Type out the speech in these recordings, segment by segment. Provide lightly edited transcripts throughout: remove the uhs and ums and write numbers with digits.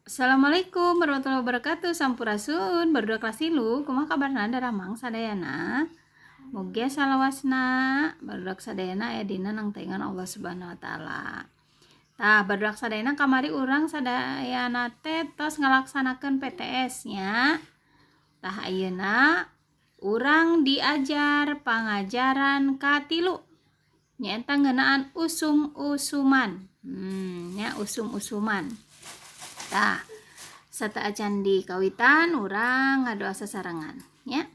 Assalamualaikum warahmatullahi wabarakatuh. Sampurasun barudak kelas 3. Kumaha kabarna, daramang sadayana? Mugia salawasna barudak sadayana aya dina nangtengan Allah Subhanahu wa Taala. Tah, barudak sadayana, kamari urang sadayana teh tos ngalaksanakeun PTS nya. Tah, ayeuna urang diajar pangajaran katilu, nyaeta ngeunaan usum-usuman. Nya, usum-usuman. Tah, sateuacan di kawitan, urang ngadoa sasarengan nya.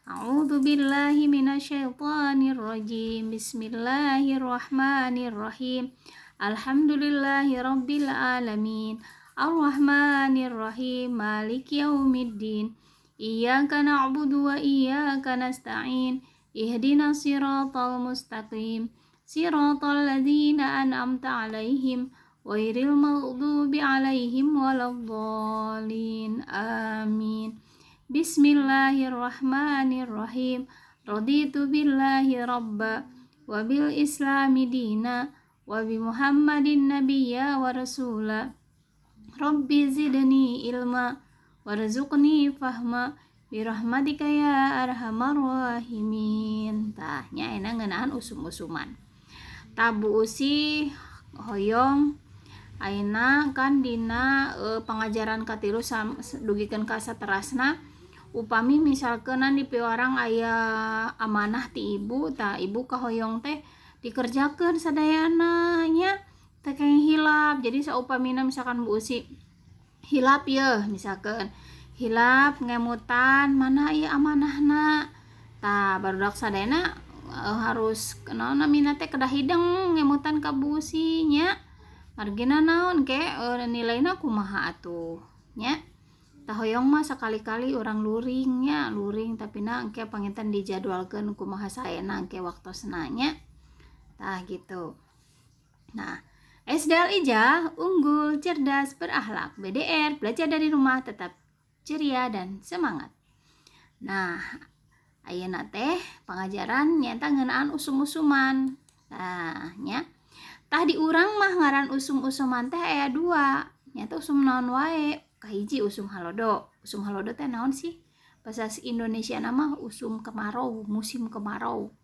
A'udzu billahi minasyaitonir rajim. Bismillahirrahmanirrahim. Alhamdulillahi rabbil alamin. Arrahmanir rahim. Maliki yaumiddin. Iyyaka na'budu wa iyyaka nasta'in. Ihdinas siratal mustaqim. Siratal ladzina an'amta 'alaihim ghairil maghdubi 'alaihim waladdallin. Amin. Bismillahirrahmanirrahim. Raditu billahi rabba wa bil islami dina wa bi Muhammadin nabiyya wa rasula. Rabbi zidni ilma warzuqni fahma birahmatika ya arhamar rahimin. Tah nya, ayeuna ngeunaan usum-usuman. Tah, Bu Usi hoyong ayeuna kan dina pangajaran katilu dugikeun ka saterasna, upami misalkeun di piwarang aya amanah ti ibu, tah, ibu kahoyong teh dikerjakeun sadayana nya, teu kenging hilap. Jadi saupamina misalkan Bu Usi hilap yeuh, misalkan hilap ngemutan mana ieu amanahna, tah, barudak sadayana harus naon namina teh, kedah hideng ngemutan ka Bu Usi nya. Margina naon ke nilaina kumaha atuh nya. Tah, hoyong mah sakali-kali urang luring nya, luring, tapi na engke panginten dijadwalkeun kumaha saena engke waktosna nya. Tah, gitu. Nah, SDL Ijah unggul, cerdas, berakhlak. BDR, belajar dari rumah, tetap ceria dan semangat. Nah, ayeuna teh pengajaran nyaeta ngeunaan usum-usuman. Nah, nya. Tah, di urang mah ngaran usum-usuman teh aya dua. Nyaeta usum naon wae? Kahiji, usum halodo. Usum halodo teh naon sih? Bahasa Indonesia nama usum kemarau, musim kemarau.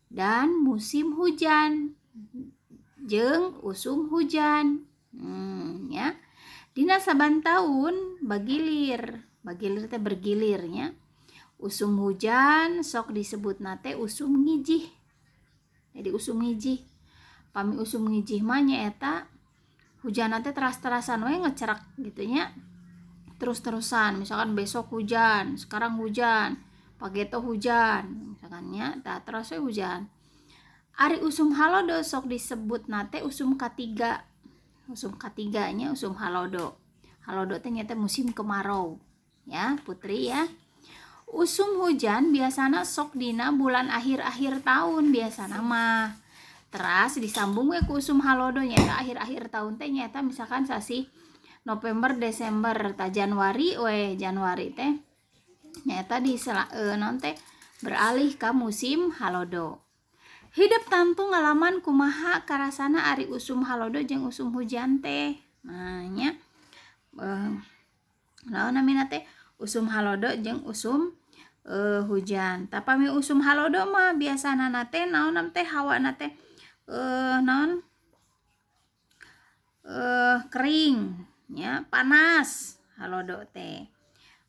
Dan musim hujan jeung usum hujan. Ya. Dina saban tahun bagilir, bagilir teh bergilirnya. Usum hujan sok disebutna teh usum ngijih. Jadi usum ngijih. Pami usum ngijih mah nyaeta hujan teh teras-terasan we ngecerak gitu nya. Terus-terusan, misalkan besok hujan, sekarang hujan, pageto hujan, misalkan nya, tah, terus we hujan. Ari usum halodo sok disebutna teh usum katiga. Usum katiganya usum halodo. Halodo teh nyaeta musim kemarau ya, Putri, ya. Usum hujan biasana sok dina bulan akhir-akhir tahun biasana mah. Teras disambung we ku usum halodo, nyaeta akhir-akhir tahun teh nyaeta misalkan sasih November, Desember, ta Januari we. Januari teh nyaeta di naon teh, beralih ke musim halodo. Hidep tangtu ngalaman kumaha karasana ari usum halodo jeung usum hujan teh. Nah nya, naon namina teh, usum halodo jeung usum hujan. Tah, pami usum halodo mah biasana teh naon teh, hawana teh naon, kering nya, panas halodo teh.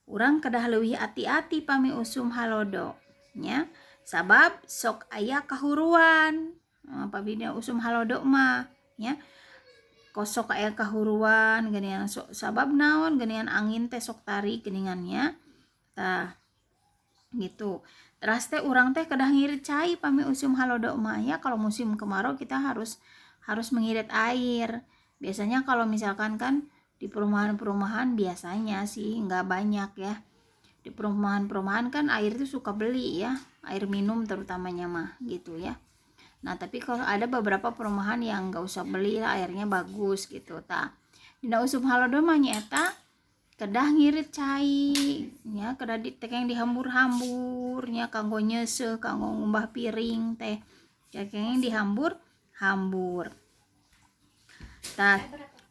Urang kedah leuwih hati-hati pami usum halodo nya, sabab sok aya kahuruan. Pami usum halodo mah nya kosok aya kahuruan geuningan sok, sabab naon, geuningan angin teh sok tarik geuningan nya. Tah, gitu. Teras teh urang teh kedah ngirit cai pami usum halodo mah ya. Kalau musim kemarau kita harus harus mengirit air. Biasanya kalau misalkan kan di perumahan-perumahan, biasanya sih nggak banyak ya, di perumahan-perumahan kan air itu suka beli ya, air minum terutamanya mah gitu ya. Nah, tapi kalau ada beberapa perumahan yang nggak usah beli lah, airnya bagus gitu. Tah, dina usum halodo mah nyaeta kedah ngirit cai ya, kedah di yang dihambur-hambur nya, kanggo nyeuseuh, kanggo ngumbah piring teh yang dihambur hambur. Tah.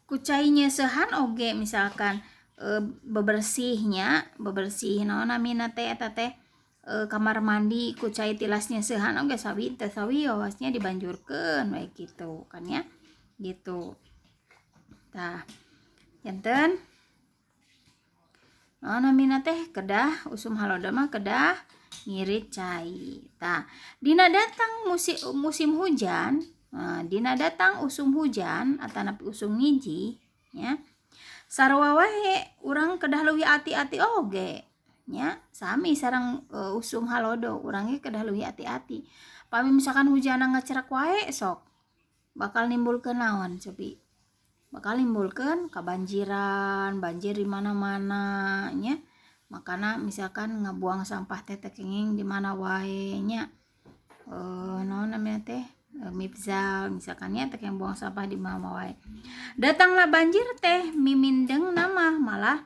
Ku cai nyeuseuhan oge misalkan bebersihnya, bebersih naon namina teh eta teh kamar mandi ku cai tilas nyeuseuhan oge sawi teu sawios nya dibanjurkeun we kitu kan nya gitu. Tah janten naon namina teh kedah usum halodo mah kedah ngirit cai. Tah dina datang musim hujan, nah, dina datang usum hujan atanapi usum ngijih nya sarua wae urang kedah leuwih ati-ati oge nya sami sareng usum halodo urang ge kedah leuwih ati-ati. Pami misalkan hujanna ngecerak wae sok bakal nimbulkeun naon cobi, bakal nimbulkeun kabanjiran, banjir di mana-mana nya. Makana misalkan ngabuang sampah teh teu kenging di mana wae nya, naon namina teh mifzal misalkan nya teu kenging buang sampah di mana wae. Datangna banjir teh mimindengna mah malah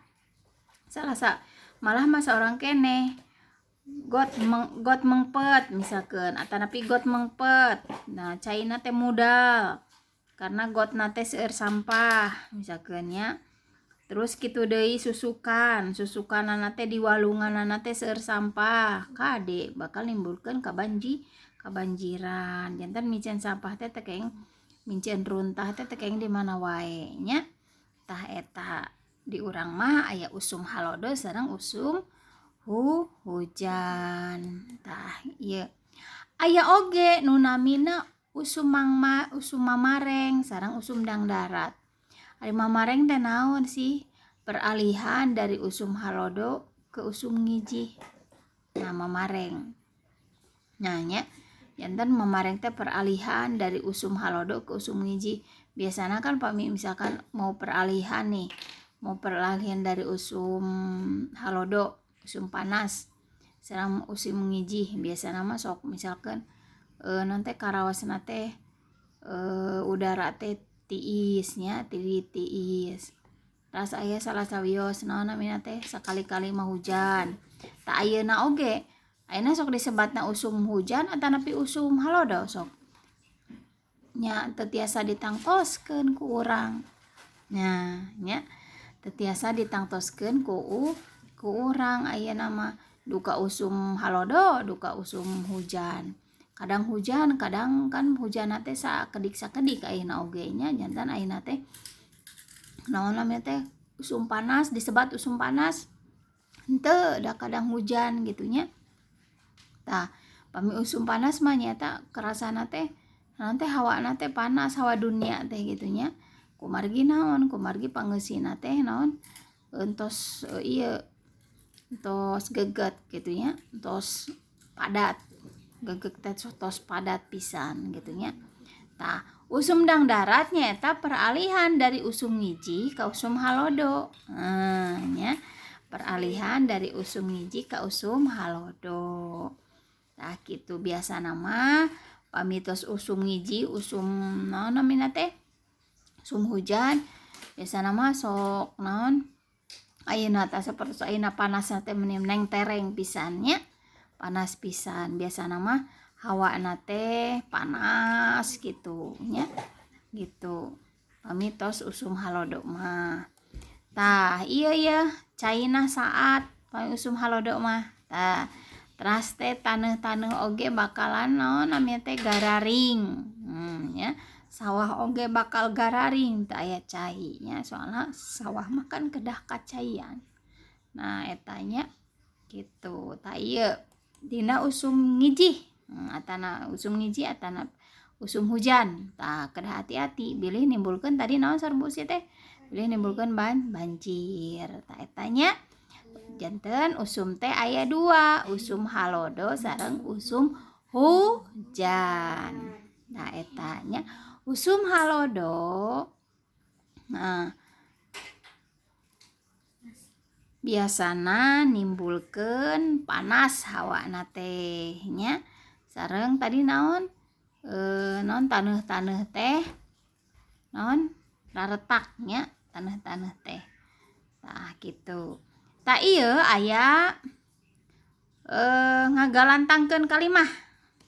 salasa malah masa orang keneh got mengpet misalkan atanapi got mengpet. Nah caina teh mudal karena gotna teh seueur sampah misalkan nya. Terus kitu deui susukan, susukanana teh di walunganana teh seueur sampah, kade bakal nimbulkeun kabanjiran. Janten miceun sampah teh teu kenging, miceun runtah teh teu kenging di mana wae nya. Tah eta di urang mah aya usum halodo sareng usum hujan. Tah ieu aya oge nu namina usum mangma, usum mamareng sareng usum dangdarat. Ari mamareng teh naon sih? Peralihan dari usum halodo ke usum ngijih. Nah mamareng. Nah nya janten mamareng teh peralihan dari usum halodo ke usum ngijih. Biasana kan pami misalkan mau peralihan nih, mau peralihan dari usum halodo, usum panas sareng usum ngijih, biasana mah sok misalkan naon teh karaosna teh udara teh tiis nya, tiis. Ras aya salah sawios naon namina teh sakali-kali mah hujan. Tah ayeuna oge, ayeuna sok disebatna usum hujan atanapi usum halodo sok. Nya teu tiasa ditangtoskeun ku urang. Nah nya teu tiasa ditangtoskeun ku urang ayeuna mah duka usum halodo, duka usum hujan. Kadang hujan, kadang kan hujanna teh sakedik-sakedik ayeuna oge nya, janten ayeuna teh naon namina teh usum panas disebat usum panas henteu da kadang hujan gitu nya. Tah pami usum panas mah nyaeta kerasana teh naon teh hawana teh panas, hawa dunia teh gitu nya. Kumargi naon, kumargi pangeusina teh naon entos ieu entos geget gitu nya, entos padat. Gegek teh tos padat pisan gitu nya. Tah usum dangdarat nyaeta peralihan dari usum ngijih ka usum halodo. Nah nya peralihan dari usum ngijih ka usum halodo. Tah kitu biasana mah pami tos usum ngijih, usum naon namina teh usum hujan biasana mah sok naon ayeuna tah sapertos ayeuna panasna teh meni neng tereng pisan nya, panas pisan biasana mah hawana teh panas gitu nya gitu pami tos usum halodo mah. Tah ieu ye caina saat pami usum halodo mah. Tah teras teh taneuh-taneuh oge bakalan naon namina teh gararing. Nya sawah oge bakal gararing teu aya cai nya, soalna sawah mah kan kedah kacaian. Nah eta nya gitu. Tah ieu dina usum ngijih, atana usum ngijih atana usum hujan. Tah kedah hati-hati bilih nimbulkeun tadi naon sareng Bu Usi teh bilih nimbulkeun banjir. Tah eta nya janten usum teh aya dua, usum halodo sareng usum hujan. Nah eta nya usum halodo. Nah biasana nimbulkeun panas hawana teh nya sareng tadi naon naon taneuh-taneuh teh naon raretak nya taneuh-taneuh teh. Tah kitu. Tah ieu aya ngagalantangkeun kalimah.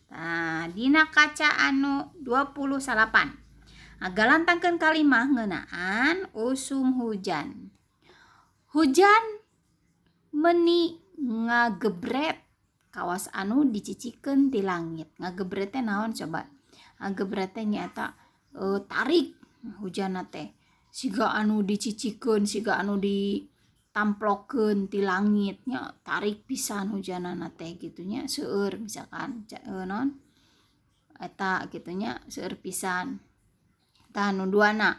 Tah dina kaca anu 29. Nah, galantangkeun kalimah ngeunaan usum hujan. Hujan meni ngagebret kawas anu dicicikeun ti langit. Ngagebret teh naon coba? Ngagebret teh nyaeta tarik hujanna teh. Siga anu dicicikeun, siga anu ditamplokeun ti langit nya, tarik pisan hujanana teh gitu nya, seueur misalkan naon eta gitu nya, seueur pisan. Tah nu duana,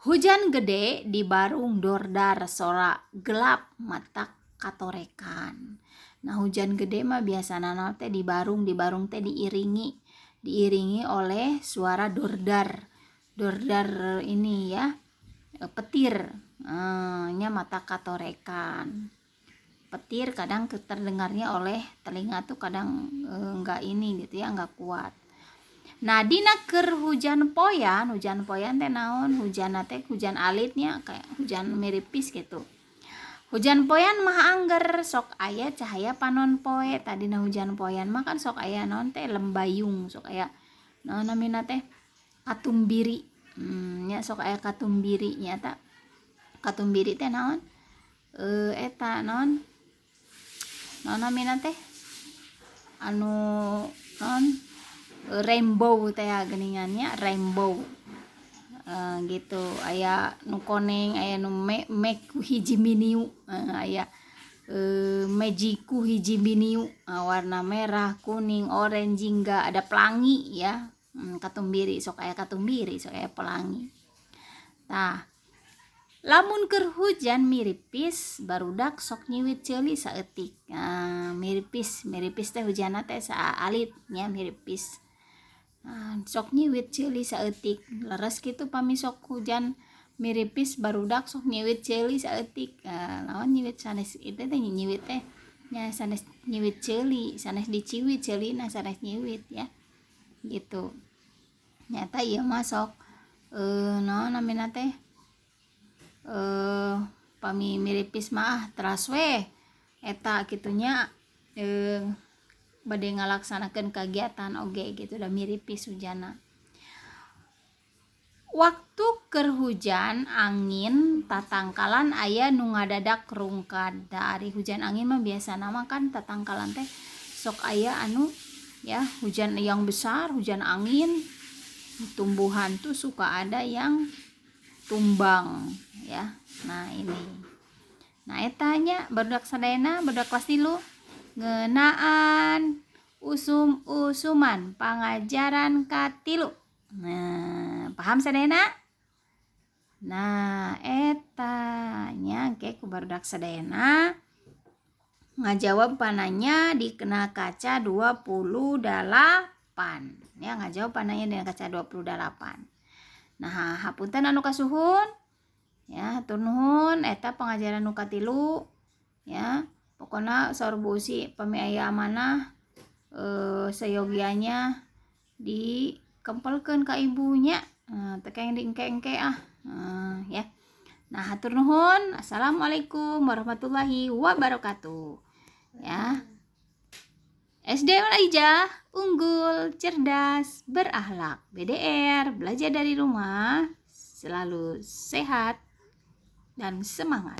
hujan gede di barung dordar sora gelap matak katorekan. Nah, hujan gede mah biasana teh di barung teh diiringi oleh suara dordar. Dordar ini ya, petir. Nya mata katorekan. Petir kadang terdengarnya oleh telinga tuh kadang enggak ini gitu ya, enggak kuat. Nah, dina keur hujan poyan teh naon? Hujan teh hujan alitnya kayak hujan miripis gitu. Hujan poyan mah angger sok aya cahaya panon poe. Tadina hujan poyan mah kan sok aya naon teh lembayung, sok aya naon namina teh katumbiri. Nya sok aya katumbiri nya ta. Katumbiri teh naon? Eta naon? Naon namina teh? Anu naon? Rainbow teh geuningannya, rainbow. Gitu, aya nu koneng, aya nu mek hiji miniu, aya mejiku hiji miniu, warna merah, kuning, oranye, jingga, ada pelangi ya. Katumbiri, sok aya katumbiri, sok aya pelangi. Tah, lamun keur hujan miripis barudak sok nyiwit ceuli saeutik. Nah, miripis teh hujanna teh saalit nya, miripis. Nah, sok nyiwit ceuli saeutik. Leres kitu pami sok hujan miripis barudak sok nyiwit ceuli saeutik. Nah, naon nyiwit sanes itu teh nyiwit teh nya sanes nyiwit ceuli, sanes diciwit ceulina, sanes nyiwit ya. Gitu. Nyata ieu mah sok naon namina teh pami miripis mah teras we eta kitunya, bade ngalaksanakeun kagiatan oge gitu da miripis hujana. Waktu keur hujan angin tatangkalan aya nu ngadadak rungkad. Da ari hujan angin mah biasana mah kan tatangkalan teh sok aya anu ya, hujan yang besar, hujan angin, tumbuhan tuh suka ada yang tumbang ya. Nah ini, nah eta nya barudak sadayana, barudak kelas 3 ngeunaan usum-usuman pangajaran katilu. Nah, paham sadayana? Nah, eta nya engke ku barudak sadayana ngajawab pananya dikena kaca 28 ya, ngajawab pananya dina kaca 28. Nah, hapunten anu kasuhun ya, hatur nuhun eta pangajaran nu katilu ya. Pokona saur Bu Usi pami aya amanah seyogianya dikempelkeun ka ibunya, teu kenging diengke-engke ah, ya. Nah, hatur nuhun. Assalamualaikum warahmatullahi wabarakatuh. Ya. SD Al-Aijah unggul, cerdas, berakhlak. BDR, belajar dari rumah, selalu sehat dan semangat.